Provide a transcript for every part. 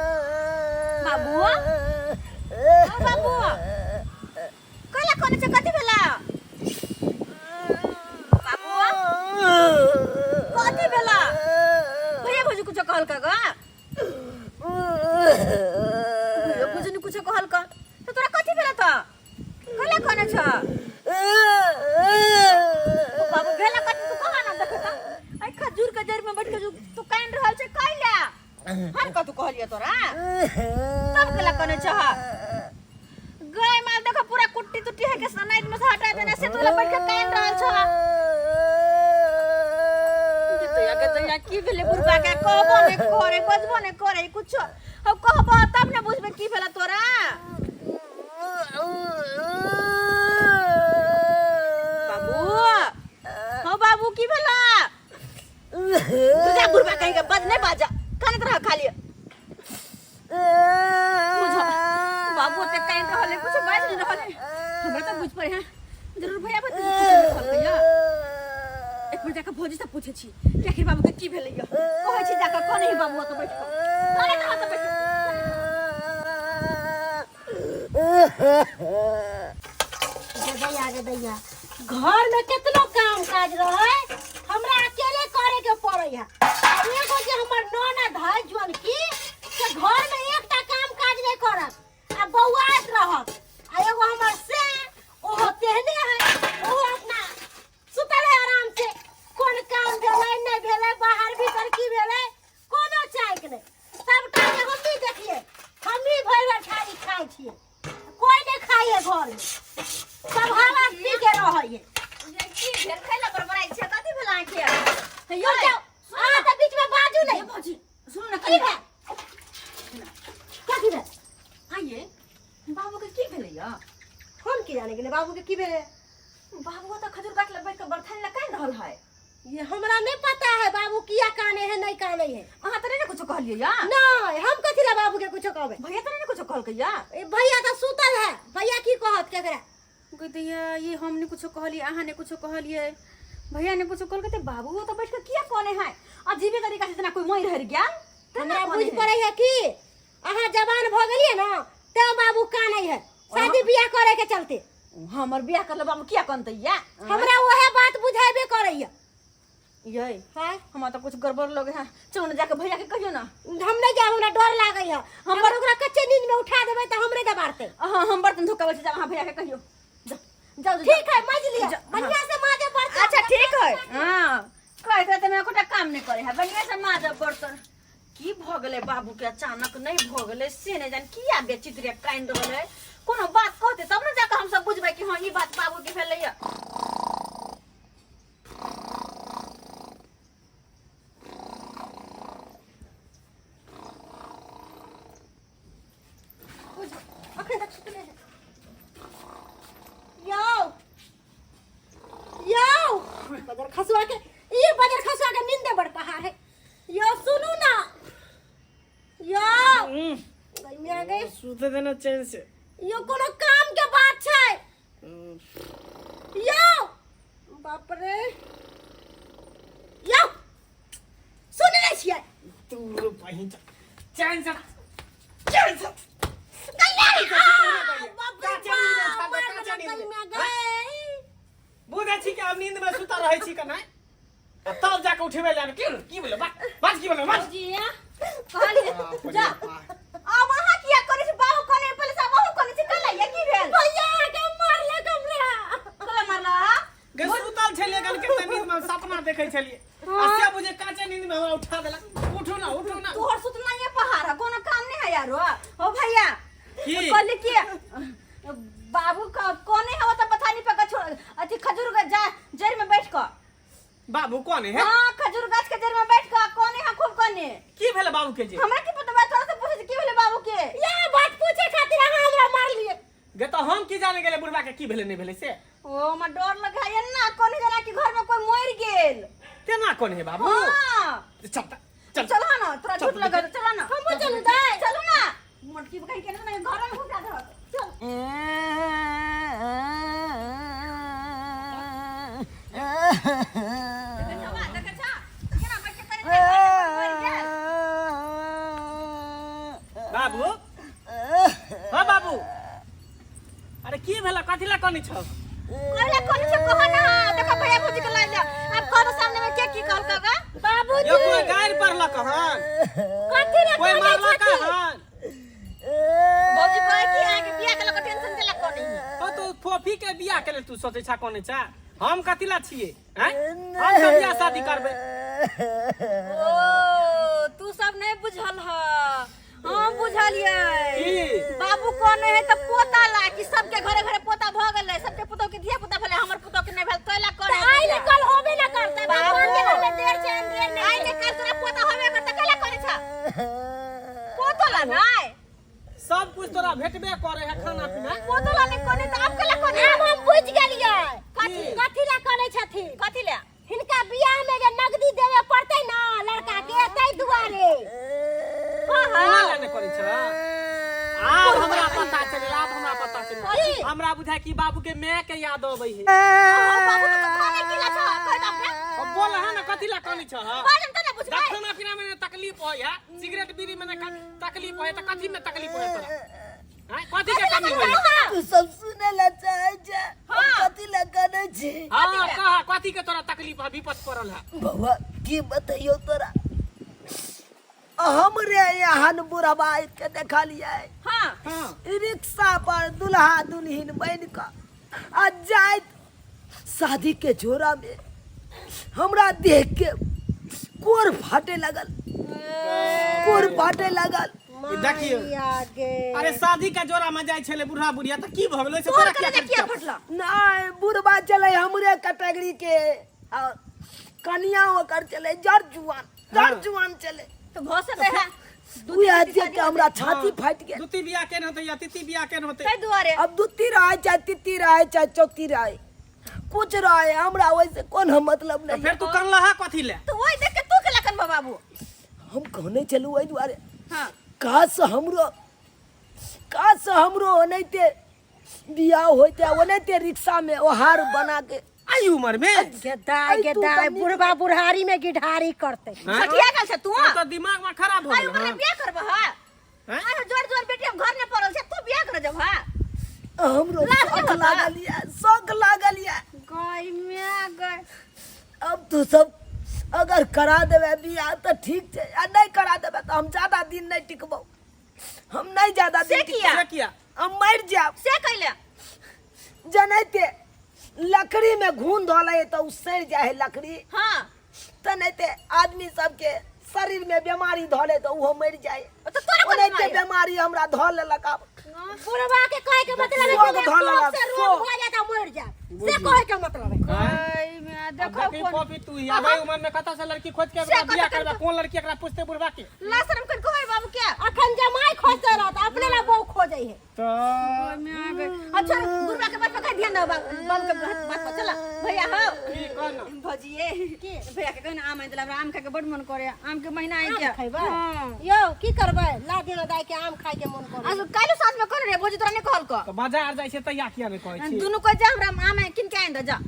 बाबू ओ बाबू कैला कोने छै कथी भेला बाबू कथी भेला भैया भौजी कुछो कहलका ग भैया भौजी ने कुछो कहलका त तोरा कथी भेला त कैला कोने छ ओ बाबू भेला कथी तू कहा ना देख त आई खजूर के जड़ में बैठ के जो तू कान रहल छै कैला हम कतू कहलियो तोरा तब केला कने छह गाय माल देखो पूरा कुट्टी तुट्टी है के सनाइट में से हटा देने से तोला बैठ के कान रहल छह तैया के तैया की भेले बुढ़बा के कहबो ने करे बजबो ने करे कुछो अब कहबो तब ने बुझबे की भेला तोरा बाबू हो बाबू की भेला तू जा बुढ़बा कहीं के बज नहीं बाजा कानत रह खाली बुझ बाबू ओते कान रहले कुछ बाज नहीं रहले हमरा तो बुझ पड़े हैं जरूर भैया भतीजी कुछ नहीं कहलकै या एक बेर जाके भौजी से पूछे छी कि आखिर बाबू के की भेलै या कहै छी जाके कोने ही बाबू ओतऽ बैठ कऽ कोने रह तऽ बैठ दैया गे दैया घर में कितनो काम काज रहे हमरा अकेले करे के पड़े है आ एगो जे हमर ननद है जौन की से घर में एकटा काम काज नहीं करत आ बौआत रहत आ एगो हमर से ओहो तेहने है ओहो अपना सुतले आराम से कोन काम भेलै नहि भेलै बाहर भीतर की भेलै कोनो चाइक नहि सबटा जे हमही देखिए हमही भरि भरि थारी खाइ छियै कोइ नहि खाइए घरमे सब हवा पी के रहैए की भेल खैला बड़बड़ाइ छै कथी भेल अहाँके हे यौ यौ जाउ अहाँ तऽ बीचमे बाजू नहि भौजी सुनू ने की कनि भेल कथी भेल आइए बाबूके की भेलै यौ हम की जाने गेलै बाबूके की भेलै बाबू तऽ खजूर काट लए बैठ कऽ बरथन लए कानि रहल है ये हमरा नहीं पता है बाबू किया काने है नहीं काने है अहाँ तऽ नहि ने कुछो कहलियै या नहीं हम कथी ला बाबू के कुछो कहबे भैया तऽ नहि ने कुछो कहलकै या ए भैया तो सुतल है भैया की कहत केकरा गदैया ये हम ने कुछो कहलियै अहाँ ने कुछो कहलियै भैया ने कुछो कहलकै तऽ बाबू तऽ बैठ कऽ किया कोने है अजीबे तरीका से जेना कोई मरि हरि गेल तेना हमरा कोने बुझ है। पड़े है कि अहाँ जवान भ गेलिए ना ते बाबू काने है शादी बियाह करे के चलते हमर बियाह करले बाबू किया कनतै या हमरा वहे बात बुझाबे करे है ये हाँ हमरा तऽ कुछ गड़बड़ लगे है चलू ने जाके भैया के कहियो ना हम नहीं जाब हमरा डर लागे है हमर ओकरा कच्चे नींद में उठा देबै तऽ हमरे दबाड़तै अहाँ हम बर्तन धोकाबै छी जाउ अहाँ भैया के कहियो जाउ जाउ जाउ। ठीक है मज लिया जा- हाँ। बढ़िया से माजे बर्तन अच्छा ठीक है हाँ कहैत रहते में एकोटा काम नहीं करे है बढ़िया से माजब बर्तन की भऽ गेलै बाबू के अचानक नहीं भऽ गेलै से नहीं जान किया बेचित रे कानि रहल है कोनो बात कहते तब ने जाके हम सब बुझबै कि हाँ ई बात बाबू के भेलै है अखन तक सुतले है यौ यौ बजर खसुआ के ई बजर खसुआ के नींदे बड़ पहाड़ है यौ सुनू ना यौ गर्मी आ गई सुते देना चैन से यौ कोनो काम के बात छै यौ बाप रे यौ सुन नै छियै तू बहिन चैन से चैन से बुझै छी कि आब नींद में सुता रहै छी कि नहि आ तब जाके उठेबै लए की की बोले बात बात की बोले बात जी कहलियै जा आब अहाँ किया करै छी बाबू कहने पहिले से आब अहूँ कहने छी कल ये की भेल भैया के मारलक हमरा कल मारला गे सुतल छलियै गन के नींद में सपना देखै छलियै आ से बुझे काचे नींद में हमरा उठा देलक उठू ना उठू ना तोहर सुतना ये पहाड़ है कोनो काम नहीं है यार ओ भैया की? कहली कि बाबू का कोने हवा त पथानी पे छोड़ अथी खजूर के जा जड़ में बैठ क बाबू कोन है हां खजूर गाछ के जड़ में बैठ क कोने है खूब कोने की भेल बाबू के जे हमरा की पता बा तोरा से पूछे की भेले बाबू के ये बात पूछे खातिर किया नहि गेलै बुढ़बा के की भेलै नहि भेलै से ओ हमरा डर लगा है ना कोने जना कि घर में कोई मर गेल तेना कोन है बाबू हां चल त, चल चल ना तोरा चल, झूठ लगा चल ना हमहूँ चलू दाइ। चलू ना मोटकी कहीं के ना घर में घुसा दो चल देखै छौ बा, देखै छौ? केना बैठ के करै छै, मरि गेल। बाबू हाँ बाबू अरे की भेला कथी ला कनी छौ कहला कोन छै कह ना देखो भैया भौजी के लाइ ले अब कह सामने में के की कहल का बाबूजी यो कोई गारि पढ़लक हन कथी रे कोई कनै मारलक छथिन? हन भौजी कहे कि अहाँ के बियाह के लऽ के टेंशन केला कोनी तो तू फोफी के बियाह के लेल तू सोचै छा कोने छा हम कथी ला छियै हैं हम सब बियाह शादी करबै ओ तू सब नहीं बुझल ह हम बुझलियै की? बाबू कहने है तऽ पोता ला कि सबके घरे घरे पोता भऽ गेलै सबके पुतोह के धिया पुता भेलै हमर पुतोह के नहि भेल तै ला तऽ कहने आइ ने कल होबे ना करतै भगवान के घर में देर छै अंधेर नहि आइ ने काल तोरा पोता होबे करतै कैला करै छ पोतो ला नहि सब कुछ तोरा भेटबे करे है खाना पीना पोतो ला नहि कहने तऽ आब कैला कहने आब हम बुझि गेलियै कथी? कथी ला करै छथिन कथी ला हिनका बियाह में जे नगदी देवे पड़तै ना लड़का के ताहि दुआरे हां अहाँ हां ला नहि करै छ आब हमरा पता चलल आब हमरा पता चलल की? हमरा बुझाय कि बाबू के माय के याद अबै है बाबू तो खाने की ला छ कह दे अपने अब बोल है ना कथी ला कनी छ बाजन त ना बुझबै खाना पीना में तकलीफ होय है सिगरेट बीड़ी में तकलीफ होय त कथी में तकलीफ होय तोरा हैं कथी के कमी होय तू सब सुने ला चाहे छे हम कथी ला करै छी हां कह कथी के तोरा तकलीफ है विपत पड़ल है बौआ की बतैयौ तोरा हमरे यहाँ बुढ़वा के देखलियै हां हां रिक्शा पर दुल्हा दुल्हिन बनि कऽ आ जाइत शादी के जोड़ा में हमरा देख के कोर फाटे लगल कोर फाटे लगल देखियौ आगे अरे शादी के जोड़ा में जाइ छले बुढ़ा बुढ़िया त की भऽ गेलै से तोर तोरा कलेजा किया किया फटला नहीं बुढ़बा चले हमरे कैटेगरी के और कनिया ओकर चले जर जुआन जर हाँ। जुआन चले तो भऽ सकै है उएह देख के हमरा छाती फाटि गेल दुती बियाह केने होतै या तिती बियाह केने होतै ताहि दुआरे अब दूती रहे चाहे तीती रहे चाहे चौथी रहे कुछ रहे हमरा ओहिसे कोनो मतलब तऽ नहीं फेर तू कनलहा कथी ले तो वही देख के तू केला कनबा बाबू हम कहने चलू ओहि दुआरे हाँ काश हमरो काश हमरो ओनाहिते बियाह होइते ओनाहिते रिक्शा में ओहार बना के आई उम्र में गेदाय अरे तू गेदाय तऽ नीक- बुढ़बा बुढ़ारी में गिढारी करते हैं? सठिया गेल छ तू तू तो दिमाग में खराब हो आई गेल उम्र में हन। बियाह करबह हैं? अरे जोर जोर बेटी हम घर में पड़ल छै तू बियाह कर जब हा हमरो लाज शौक होता। लागल ये शौक लागल ये गई मैं गई अब तू सब अगर करा देबे बियाह तऽ ठीक छै आ नहि करा देबे तऽ हम ज्यादा दिन नहि टिकबौ हम नहीं ज्यादा से दिन किया? से किया हम मर जाब से कैले जनैते लकड़ी में घून धऽ लै तऽ ओ सड़ि जाइ है लकड़ी हाँ तनैते आदमी सबके शरीर में बीमारी धऽ लै तऽ ओहो मरि जाइ तो तोरा कोन ओनाहिते बीमारी? बीमारी हमरा धऽ लेलक आब बुढ़वा के कहे के मतलब है शोक कि धऽ लेलक, शोक से रोग शोक। भऽ जाता मर जा से कहे के मतलब है गई मैं अब देखो देखी कोन कॉपी तू ही अब उम्र में कतऽ से लड़की खोज के से एकरा बियाह कतऽ करबा कोन लड़की एकरा पूछते बुढ़बा के ला शर्म कर कोई बाबू के अखन जमाई खोजते रहत अपने ला बहू खोजै है तो मैं गई अच्छा बुढ़वा के बात पर का ध्यान दो बाबू बाबू के बात बात पर चला भैया हो की कह ना भौजिए भैया के कहना आम आनि देला हमरा आम खाए के बड मन करे आम के महीना आई आम के खैबै हाँ। यौ की करबै ला दिनो दाइ के आम खाय के मन करे आज काल्हि साँझ में कहने रे भौजी तोरा नहीं कहल को तो बाजार जाइ छै तैया किया नहि कहै छी दुनू कह जा हमरा आम किन के आनि दे जा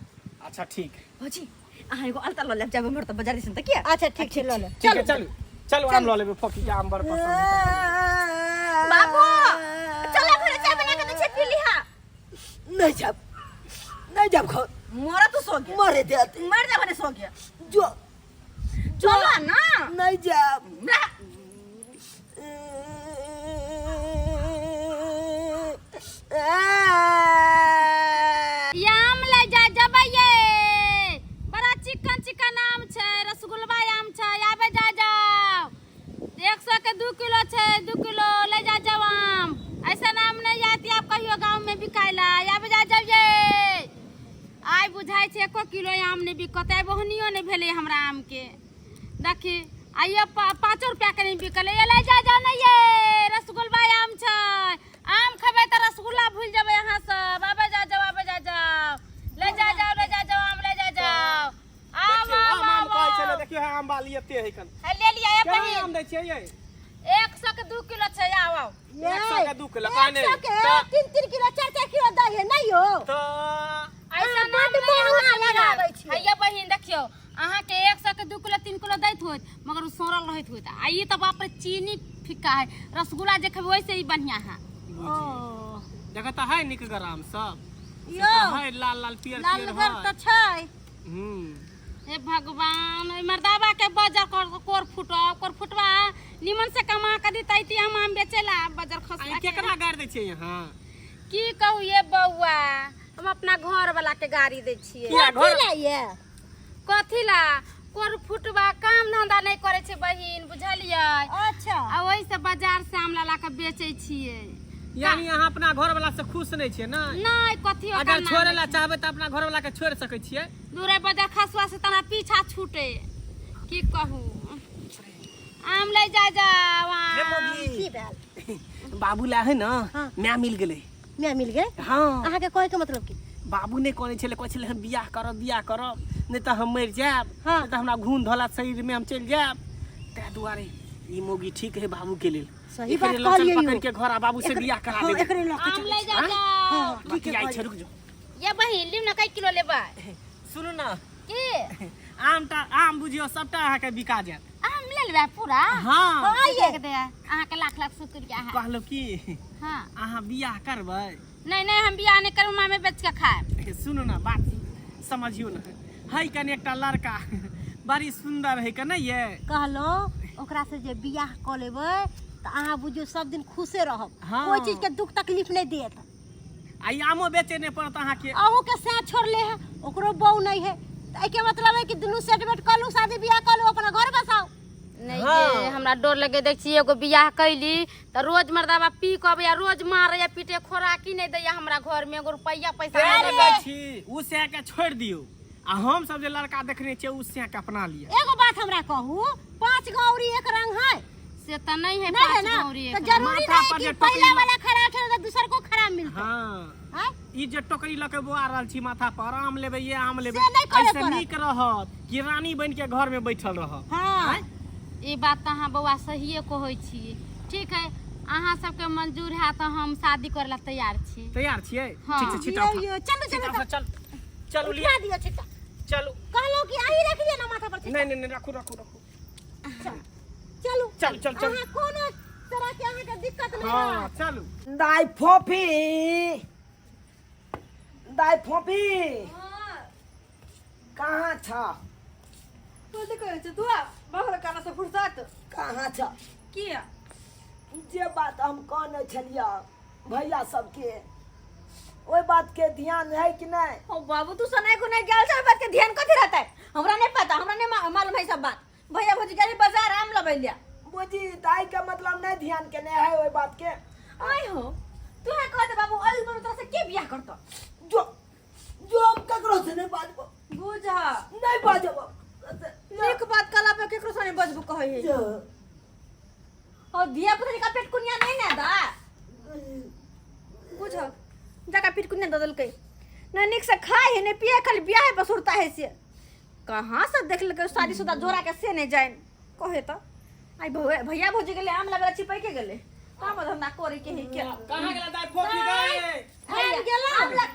अच्छा ठीक भौजी अहाँ एगो अलता लऽ लेब जाब हमर तऽ बाजार दिसन तऽ किया अच्छा ठीक छै लऽ ले ठीक है चलू चलू आम लऽ लेबै फोकी के आम बड़ पसंद है। बाबू चल घरे चाय बना के दै छै पी लिहा नहीं जाब नहीं जाब घर मरा तो सो गया मरे दे मर जा भने सो गया जो चलो ना नहीं जाब ना। आम ले जा जबै ये बड़ा चिकन चिकन आम छै रसगुल्ला आम छै आबे जा जाओ 100 के 2 किलो छै 2 किलो ले जा जाओ आम ऐसा आम नहीं आती आप कहियो गांव में बिकाइला आबे जा जाओ ये आइ बुझाइ छै एको किलो आम नहि बिकतै आइ बोहनियो नहि भेलै हमरा आमके देखी आइयो 5 रुपया के नहि बिकलै ये ले जा जाओ ने ये रसगुल्ला आम छै आम खेबै तऽ रसगुल्ला भूलि जेबै अहाँ सब आबे आम वाली एते है कन। है ले लिया ए केना बहिन। आम दै छियै यै? 100 के 2 किलो छै, आउ आउ। 100 के 2 किलो काने 100 के 3-3 किलो 4-4 किलो दै है नहीं हो। तऽ ऐसा बड्ड नाम नहीं महंगा अहाँ लगाबै छियै। हैया बहिन देखियौ, अहाँ के 100 के 2 किलो 3 किलो दैत होत, मगर उ सड़ल रहैत होत। आ ई तऽ बाप रे चीनी फिक्का है, रसगुल्ला जे खेबै ओहिसे ई बढ़िया है। ओ देखऽ तऽ है नीकगर आम सब। से यौ तऽ है लाल लाल पियर पियर लालगर है। तऽ छै। हे भगवान, ओहि मर्दाबा के बजर कोर फुटो, कोर फुटवा निमन से कमा के दितै ती हम आम बेचेला बजर आ खसला ई के। केकरा गारि दै छियै यहाँ? की कहू ये बौआ, हम अपना घर वाला के गाड़ी दै छियै। किया कथी घर ला ये? कथी ला कोर फुटवा काम धंधा नहि करै छै बहिन, बुझलियै? अच्छा। आ ओहि से बाजार से आम ला ला के बेचै छियै। यानी अहाँ अपना घर वाला से खुश नहीं छियै ना? नहि, कथी ओकर अगर नाम छोड़े ला चाहबै तऽ अपना घर वाला के छोड़ सकै छियै। दूरे बजार खसुआ से तना पीछा छूटे, की कहू। आम ले जा जाओ आम। की भेल? बाबू ला है ना हाँ। माय मिल गेलै। माय मिल गेल? हाँ। अहाँके कहै के मतलब की? बाबू नहि कहने छलै, कहै छलै हम बियाह करब बियाह करब, नहि तऽ हम मरि जायब, हाँ। नहि तऽ हमरा घून धोला शरीर में हम चलि जायब। ताहि दुआरे ई मौगी ठीक है बाबू के लेल। सही एकरे बात लऽ चल कहलियै पकड़ यौ। के घर आ बाबू से बियाह करा हाँ, देबै। एकरे लऽ के आम चल। ले जा जाओ। ठीक है, छै, रुक जाओ। ये बहिन लिउ ना, कै किलो लेबै? सुनू ना। की? आम टा आम बुझियौ सबटा अहाँके बिका जायत। आम ले लेबै पूरा? हाँ। हाँ, ये दे अहाँके लाख लाख शुक्रिया है। कहलहुँ की हाँ। अहाँ बियाह करबै? नहीं नहीं, हम बियाह नहीं करब, मामे बेच के खाएब। सुनू ना बात समझियौ ना, है कने एकटा लड़का बड़ी सुंदर है कने ये। कहलहुँ ओकरा से जे बियाह कऽ लेबै तऽ अहाँ बुझियौ सब दिन खुशे रहब। हाँ। कोई चीज के दुख तकलीफ नहीं देत। आ ई आमो बेचे नहीं पड़त अहाँके। अहूँ के सैं छोड़ले है, ओकरो बहू नहीं है, तऽ एहिके मतलब है कि दुनू सेट बेट कऽ लू, शादी बियाह कऽ लू, अपना घर बसाउ। नहीं ये हमरा डर लगे, देख छी एगो बियाह कैली तऽ रोज मर्दाबा पी के अबैया, रोज मारैया पीटे, खोराकी नहीं दैया हमरा घर में, एगो रुपैया पैसा तें नहीं ने दैया। कहै छी उ सैं के छोड़ि दियौ, आ हम सब जे लड़का देखने छियै उ सैं के अपना लिअ। एगो बात हमरा कहू, 5 गौरी एक रंग है? से तऽ नहीं है, नहीं है 5 ना? गौरी तो एक रंग। जरूरी माथा नहीं पर कि जे टोकरी पहला वाला खराब है तो दूसर को खराब मिलता। हाँ। हैं? ई जे टोकरी लऽ के बौआ रहल छी माथा पर, आम लेबै ये आम लेबै, से नहि करऽ एहिसँ पड़त। नीक रहत कि रानी बनि के घर में बैठल रहब। हाँ। ई बात तऽ अहाँ बौआ सहिए कहै छी। ठीक है, अहाँ सबके मंजूर है तऽ हम शादी करे ला तैयार छी। तैयार छियै? हाँ। ठीक छै, छिटा यौ, उठा। यौ, चलू, चलू, छिटा उठा, चल चलू लिअ। उठा दियौ छिटा। चलू। कहलहुँ कि अहीं रख लिअ ना माथा पर छिटा। नहीं, नहीं, नहीं, राखू, राखू, राखू। चलू। चल, चल, चल। अहाँ कोनो तरह के अहाँके दिक्कत नहीं हाँ, रहत। चलू। दाइ फोफी, दाइ फोफी। कहाँ छ? कथी कहै छै तू? बाहर काना से फुर्सत। कहाँ छ? किया? जे बात हम कहने छलियै भैया सबके, ओहि बात के ध्यान है कि नहीं? ओ बाबू, तू सनाई को नहीं गेल छ, ओहि बात के ध्यान कथी रहतै? हमरा नहीं पता, हमरा नहीं मालूम है सब बात। भैया भौजी गेली बाजार आम लबै लिया। बुझी दाई के मतलब नहीं ध्यान के नहीं है ओहि बात के। आय हो, तू है कहते बाबू ओहि उम्र में तोरा से के बियाह करतो? जो जो हम ककरो से नहीं बाजबो। बुझा। नहीं बाजबो। नीक बात कला पे केकरो से नहीं बजबो कहै है। जो। और धिया पुता का पेट कुनिया नहीं ना दा। बुझ जाका पेट कुनिया दऽ देलकै। नहीं नीक से खाए है नहीं पिए, खाली बियाह है बसुरता है से। कहाँ से देख लेलकै शादीशुदा जोड़ा के से नहीं जाए कहे तो। आई भैया भौजी गेलै आम लाबे ला चिपै के गेलै। काम धंधा करे के है के। कहाँ गेलै दाइ फोफी गए? आबि गेला। आम ला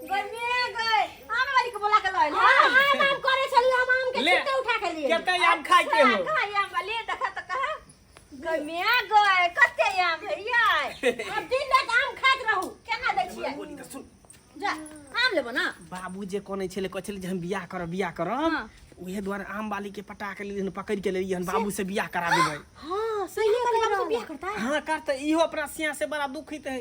गर्मी गए। आम वाली के बोला के लइल। हाँ, आम आम करे छलियै, हम आम के ले। छिट्टे उठा के लिए। कते आम खाइ के हो? कहाँ आम वाली देखा तो कहाँ? गर्मिया गए कते आम भैया? अब दिन रात आम खाइत रहू। केना दै छियै? बोली तऽ सुन। जा आम लेबो ना। बाबू जे कहने छलै, कहै छलै जे हम बियाह करब बियाह करब, हाँ। उहे दुआरे आम वाली के पटा के लेलियै हन, पकड़ि के लेलियै हन, बाबू से बियाह करा देबै। हाँ, सही है, बाबू से बाबू बियाह करता है। हाँ करतै, इहो अपना सिया से बड़ा दुखित है,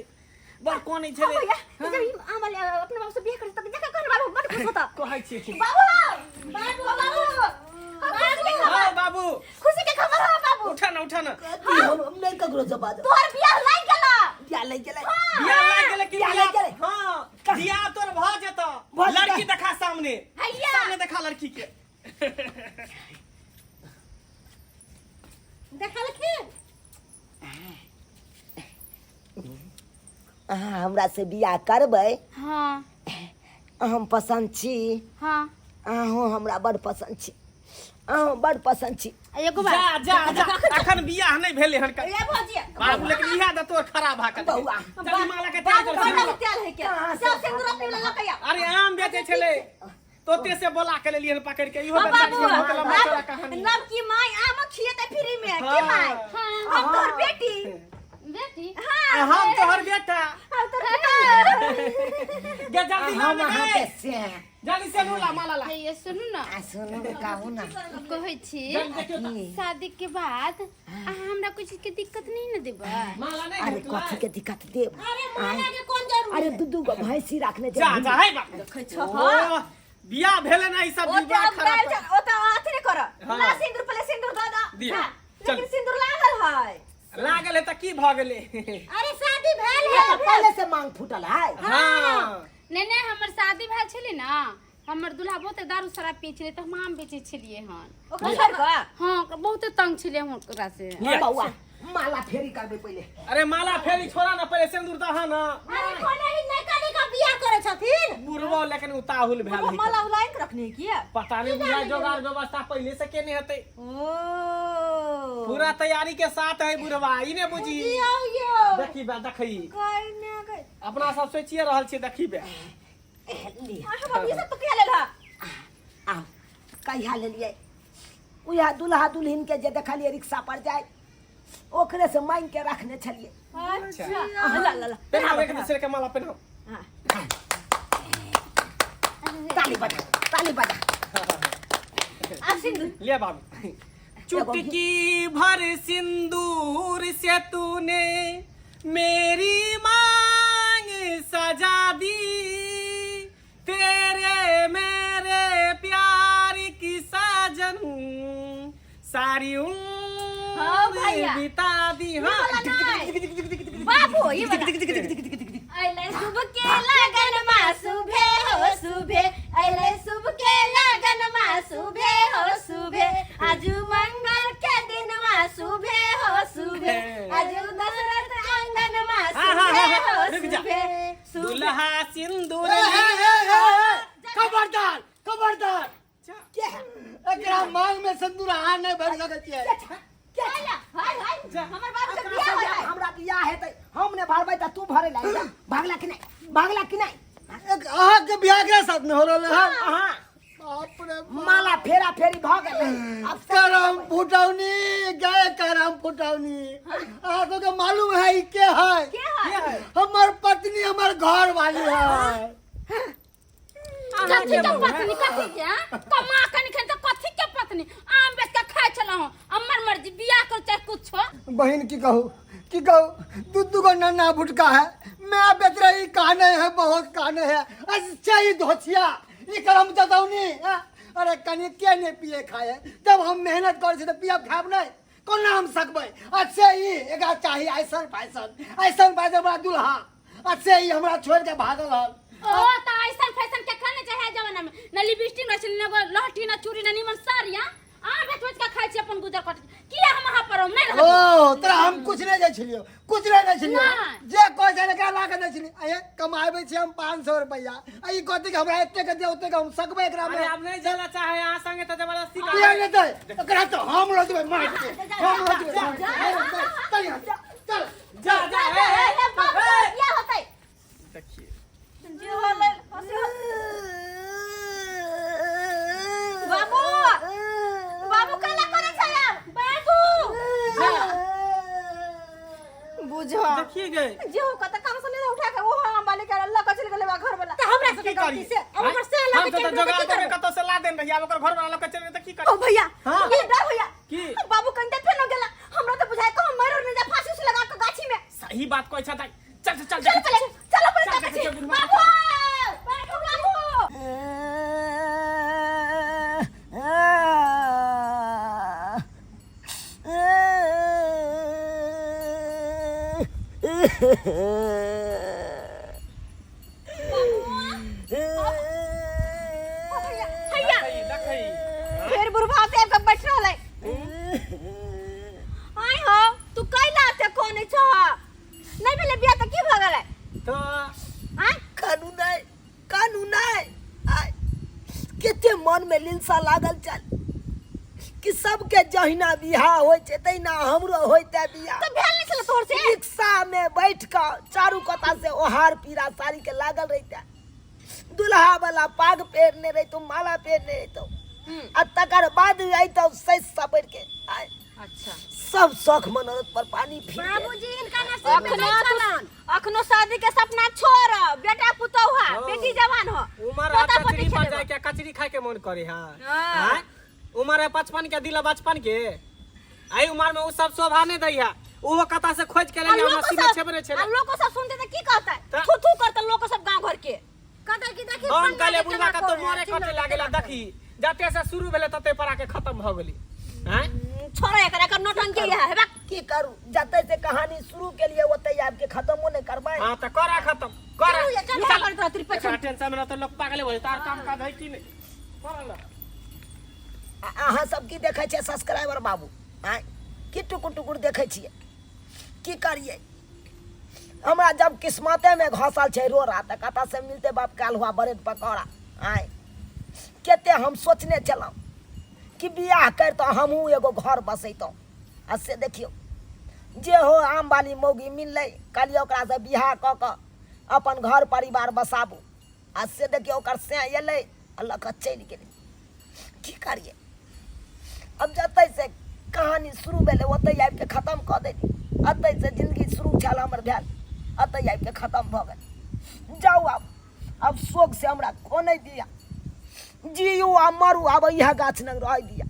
बड़ कहने छलै। हाँ भैया, जब ई आम वाली अपने बाबू से बियाह करतै तब जाके कहने बाबू बड़ खुश होता। कहै छियै कि बाबू, बाबू, बाबू, खुशी के खबर। हाँ, बाबू। खुशी के खबर है बाबू। उठा ना, उठा ना। कथी हम नहीं ककरो से बाजब। तोहर बियाह लागि गेला। बियाह लागि गेलै। बियाह लागि गेलै कि बियाह बियाह? लागि गेलै। हाँ, बियाह तोर भऽ जेतौ। भऽ जेतौ। लड़की देखा सामने। हैया। सामने देखा लड़की के। देखलखिन? अहाँ हमरा से बियाह करबै? हाँ। हम पसंद छी? हाँ। अहूँ हमरा बड़ पसंद छी। अहाँ बड़ पसंद छी। एगो जा बात जा जा, अखन बियाह नहि भेलै हन। ए भौजी। बाबू, लेकिन इएह दे तोर खराब भा के बौआ। चल, माला के तैयार बाबू कर। बड़ा तेल है के सब सिंदूर अपने वाला लकैया। अरे आम बेचै छलै तोते से बोला के लेलियै हन पकड़ के, इहो हाँ, बेचारी बाबू के बहुत लंबा चौड़ा कहानी। नव की माई आम खिएते फ्री में की हाँ। माई? हम तोहर बेटी। बेटी? हाँ। हम तोहर बेटा। हम तोहर बेटा। गे जल्दी ला हम ने अहाँके गे। से जल्दी से ला माला ला। हे ये सुनू ने। आ सुनू ने, कहू ने। कहै छी जल्दी देखियौ तऽ। शादी के बाद अहाँ हमरा कोई चीज के दिक्कत नहीं ने देबै? माला नहि अरे भेटलै? कथी के दिक्कत देब? अरे माला के कोन जरूरी? अरे दू दू गो भैंसी रखने जा जा है बा। देखै छह। ओ, बियाह भेलै ना ई सब ओ ते विवाह अब खराब गायल चल, ओ ते अथी नहि कर। हाँ। ला सिंदूर, पहिले सिंदूर दऽ दऽ। दिया, हाँ, चल। लेकिन सिंदूर लागल है। लागल है तऽ की भऽ गेलै? अरे शादी भेल है। पहले से मांग फूटल है। हाँ। नहीं नहीं, हमर शादी भेल छलै ने, हमर दूल्हा बहुते दारू शराब पियै छलै, तऽ हम आम बेचै छलियै हन। ओकरा छोड़ कऽ। हाँ, ओकरा बहुते तंग छलियै हम ओकरा से। लिअ। बौआ, माला फेरी करबै पहिले। अरे माला फेरी छोड़ा ना, पहिले सिंदूर दह ना। अरे कोने ही नयका नयका बियाह करै छथिन। बुढ़बो लेकिन उताहुल भेल बाबू है। माला उलाइन के रखने की है? पता नहीं बुझा जोगाड़ व्यवस्था पहले से केने हेतै। ओ पूरा तैयारी के साथ है बुढ़वा, ई ने बुझी। यौ यौ। देखी बे, देखी। गई ने गई। अपना सब सोचिए रहल छियै, देखी बे। लिअ। अहाँ बाबू, ई सब तो किया लेल है? आ कहिया लेलियै? उएह दुल्हा दुल्हिन के जे देखलियै रिक्शा पर जाय, ओकरे से मांगि के रखने छलियै। अच्छा, ला ला ला। पेनाओ, एक दूसरे के माला पेनाओ। हाँ। ताली बजा, ताली बजा। आब सिंदूर। ले बाबू, चुटकी भर सिंदूर से तूने मेरी मांग सजा दी, तेरे मेरे प्यार की साजन सारी हाँ, उम्र भैया। बिता दी। हाँ। वाला नहीं। बाबू, ई वाला। अइले शुभ के लगन मा सुभे हो सुभे, अइले शुभ के लगन मा सुभे हो सुभे, आजू मंगल के दिन मा सुभे हो सुभे, आजू दशरथ आंगन मा हाँ, हाँ, सुभे हाँ, हो रुक जा। सुभे सुभे। दुल्हा सिंदूर खबरदार, खबरदार! के है? एकरा मांग में सिंदूर अहाँ नहि भरि सकै छियै। हाय हाय हाय, हमर बाबू के बियाह होय है। हमरा बियाह हेतै, हम ने भरबै तऽ तू भरे लागि जा। भागला कि नहि, भागला कि नहि? एक अहाँके बियाह के साथ में हो रहल है? अहाँ बाप रे बाप। माला फेरा फेरी भऽ गेलै आब। करम फुटौनी गए, करम फुटौनी! अहाँ सबके मालूम है ई के है? के है? हमर पत्नी, हमर घर वाली है। कथी के पत्नी, कथी के? हाँ? कमा के नहीं खेल तऽ कथी के पत्नी? आम बेच के खाइ छलहुँ, हमर मर्जी, बियाह करू चाहे कुछो। बहन, की कहू, की कहू, दू दू गो नन्ना भुटका है, मैं बेच रही काने है, बहुत काने है। अच्छा ई धोछिया, ई करम जतौनी हैं? अरे कनि के नहीं पिए खाए, जब हम मेहनत करै छी तऽ पियब खायब नहि, कोना हम सकबै? अच्छा ई एकरा चाही ऐसन फैशन, ऐसन फैशन बड़ा दुल्हा। अच्छा ई हमरा छोड़ के भागल हन। ओ तऽ ऐसन फैशन के खाने चाहे जमाना में न लिपस्टिक न छलै, न लहठी, न चूड़ी, न निमन साड़ी। हाँ, आम बेच बेच के खाइ छी, अपन गुजर कट किया हम अहाँ पर हम नहि रहब। ओ तोरा हम कुछ नहि दै छलियौ, कुछ नहि दै छलियौ। नहि। जे कहै छै एकरा ला के दै छलियै। आये कमाबै छी हम 500 रुपैआ, आ ई कहतै कि हमरा एतेक दे ओतेक, हम सकबै एकरा अरे में? आब नहीं जाला चाहे यहाँ संगे तो जबरदस्ती कर। किया नहि दै एकरा? तऽ हम लऽ जेबै मार के, हम लऽ जेबै मार के। चल यहाँ, चल। जा जा, ए, ए, ए, बाबू के बियाह होतै। देखिए। जे होलै से बाबू, बाबू कैला करै छै आब? बाबू बुझो। देखिए गए। जे हो कत काम से ले उठा के ओ हम वाले के लऽ के चलि गेलै बा घर वाला। तऽ हमरा सबके की गलती करी? से अब ओकर से हम लगे तो चलि जोगाड़ गेलै, करके कतौ से ला देन रही, आब ओकर घर वाला लऽ के चलि गेलै तऽ की करी? ओ भैया। हाँ। ये डर भैया। की? बाबू कंटे फेर न गेला, हमरा तऽ बुझाय को हम मर नहीं जा फांसी से लगा के गाछी में। सही बात कहै छ दाइ, चल चल चल। चलो पहले, चलो पहले। चल, चल चल, चल, बाबू, बाबू, बाबू। भैया। देखै देखै। फेर बुढ़वा से आबि के बैठ रहलै। आइ हो, तू कैला ते कोने छ? नहीं भेलै बियाह तऽ की भऽ गेलै? तऽ आँय? कानू नहि, कानू नहि। आइ कते मन में लिलसा लागल चल कि सबके जहिना बियाह होइ छै तहिना हमरो होइते बियाह। तऽ भेल नहि छलै तोहर से? रिक्शा में बैठ कऽ चारू कता से ओहार पीरा साड़ी के लागल रहिते, दुल्हा वाला पाग पहिरने रहितौ, माला पहिरने रहितौ, आ तकर बाद अइतौ सजि सवरि के। आय। अच्छा। सब शौख मनोरथ पर पानी फिर गेल। बाबूजी इनका नसीब में अखनो नहीं छलन। अखनो शादी के सपना छोड़, बेटा पुतोह है, हाँ। बेटी जवान हो, उमर है पोता पोती कचरी पर खेलेबो। जाए के कचरी खाए के मन करे है। हाँ। आँय? उमर है 55 के, दिल है 55 के, एहि उमर में उ सब शोभा नहीं दै है। ओहो कता से खोज के आ लेने लोको मसीह में सब छेबरे छेले। आ लोको सब सुनते त की कहतै? त- थू थू करतै लोको सब गांव घर के। कहतै कि देखी हम फल्लाँ कहले के बुढ़वा केना के तो करै, मरे चिल्लाँ कटे के लागेला, केना देखी जते से शुरू भेले तते पर आके खत्म भ गेली। आँय? छोड़ो एकर, एकर नौटंकी है हेबा। की करू, जते से कहानी शुरू के लिए ओते आबि के खत्मो नहीं करबै। हां त करा खत्म करा। चलू ये, चलू, चल। करैत रहत एकरा पछन। टेंशन में रहतै लोक पागले हो जेतै, आर काम काज है की नहीं करल। अहाँ सब की देखै छियै सब्सक्राइबर बाबू? आँय, की टुकुर टुकुर देखै छियै? की करियै, हमरा जब किस्मते में घसल छै रोड़ा तऽ कतऽ से मिलतै बाप काल हुआ ब्रेड पकौड़ा? आँय, कते हम सोचने छलहुँ कि बियाह करितहुँ, हमहूँ एगो घर बसैतहुँ, आ से देखियौ जे हो आम वाली मौगी मिललै, कहलियै ओकरासँ बियाह कऽ कऽ अपन घर परिवार बसाबू, आ से देखियौ ओकर से एलै आ लऽ कऽ चलि गेलै। की करियै, अब जतऽ से कहानी शुरू भेलै ओतहि आबि कऽ खतम कऽ देली। एतहि से जिंदगी शुरू छल हमर भेल, एतहि आबि कऽ खतम भऽ गेल। जाउ आब, आब शोक से हमरा कोनै दिया, जियू आ मरू, आब इएह गाछ लग रहै दिया।